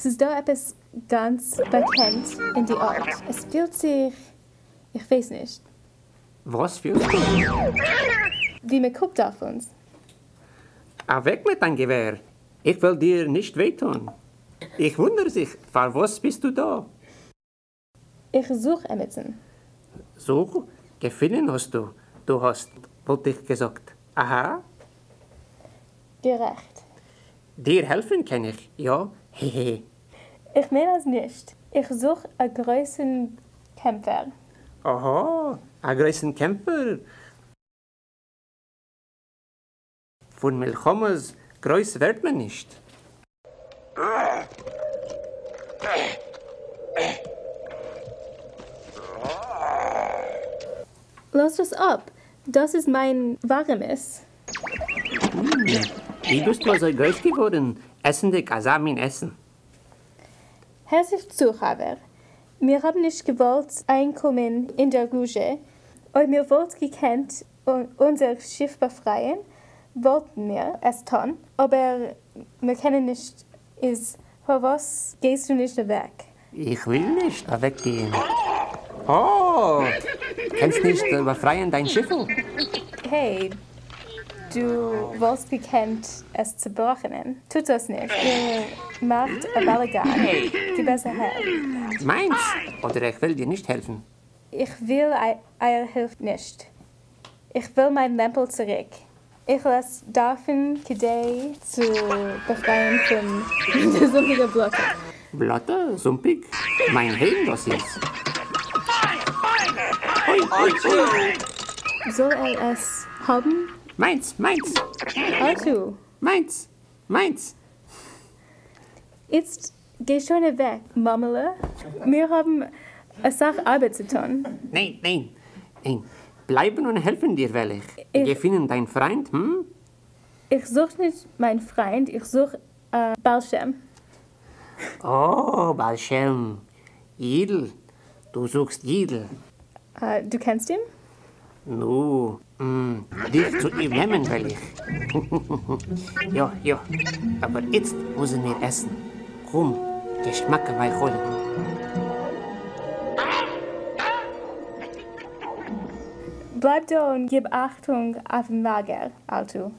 ס'איז דא עפעס גאנץ באקענט אין די ארט. עס פילט זיך, איך ווייס נישט. וואס פילסטו? ווי מען קוקט אויף אונז. אוועק מיט דיין געווער, איך וועל דיר נישט וויי טון. איך וואונדער זיך פארוואס ביסטו דא? איך זוך עמיצן. זוך? געפינען האסטו, דו האסט, וואלט איך געזאגט. אהא. גערעכט. דיר העלפן קען איך, יא, העהעהע. איך מיין אז נישט. איך זוך א גרויסן קעמפער. אהא, א גרויסן קעמפער. פון מלחמות גרויס ווערט מען נישט. לאז דאס אפ, דאס איז מיין ווארעמעס. ווי ביסטו אזוי גרויס געווארן עסנדיג אזא מין עסן? הער זיך צו חבר, מיר האבן נישט געוואלט איינקומען אין דער גוזשע, אויב מיר וואלט געקענט אונזער שיף באפרייען וואלטן מיר עס טון, אבער מיר קענען נישט, איז פארוואס גייסטו נישט אוועק? איך וויל נישט אוועקגיין. אה! קענסט נישט באפרייען דיין שיפל? העי, דו וואלסט געקענט עס צובראכענען. טוט דאס נישט, איר מאכט א באלאגאן, גיב עס אהער. מיינס, אדער איך וועל דיר נישט העלפן. איך וויל אייער הילף נישט. איך וויל מיין לעמפל צוריק. איך וועל עס דארפן כדי צו באפרייען פון די זומפיגע בלאטע. בלאטע? זומפיג? מיין היים דאס איז. אוי אוי אוי! זאל ער עס האבן? מיינס! מיינס! ארטור! מיינס! מיינס! איצט גיי שוין אוועק, מאמעלע, מיר האבן אסאך ארבעט צו טון. ניין, ניין, ניין, בלייבן און העלפן דיר וועל איך. געפינען דיין פריינט, המ? איך זוך נישט מיין פריינט, איך זוך א בעל שם. אה, בעל שם. יידל, דו זוכסט יידל. דו קענסט אים? נו, דיך צו אים נעמען וועל איך. יא, יא, אבער איצט מוזן מיר עסן. קום, געשמאקע מאכלים. בלייב דא און גיב אכטונג אויפן לאגער, ארטור.